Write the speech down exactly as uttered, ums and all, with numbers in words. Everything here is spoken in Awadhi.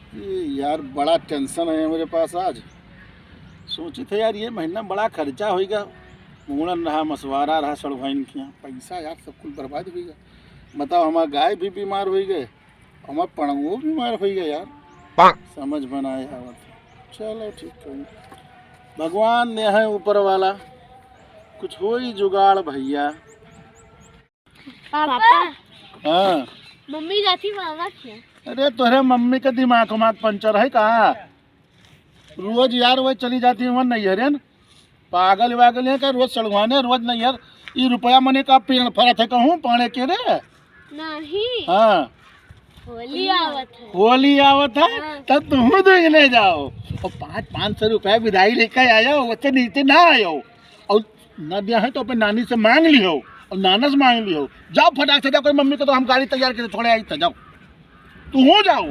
ये यार, बड़ा टेंशन है मेरे पास आज। सोचित है यार, ये महीना बड़ा खर्चा होइगा। मूड़न रहा, मसवारा रहा, सड़वाइन किया, पैसा यार सब कुल बर्बाद होइगा। बताओ, हमार गाय भी बीमार होइगा, हमार पड़ंगो बीमार होइगा यार। समझ में ना आवत है। चलो ठीक है, भगवान ने है ऊपर वाला, कुछ होई जुगाड़ भैया। पापा, हाँ। मम्मी जाती मामा के। अरे, तोहरे मम्मी के दिमाग उमाग पंचर है का? रोज यार वही चली जाती है नैहरे न। पागल वागल है का? रोज सड़ुआने, रोज नैहर। ई रुपया मने का पेड़ फरत है कहूँ पाने के रे? नहीं। हाँ। होली आवत है। होली आवत है, हाँ। तब तुहूँ दुगने जाओ और पाँच, पाँच सौ रुपया विदाई लेके आयो, उससे नीचे ना आयो। और ना दिया है तो अपने नानी से मांग लियो और नाना से मांग लियो। जाओ फटाक से जाओ, कोई मम्मी को तो हम गाड़ी तैयार करके छोड़े आई था, जाओ। तुहूँ जाओ।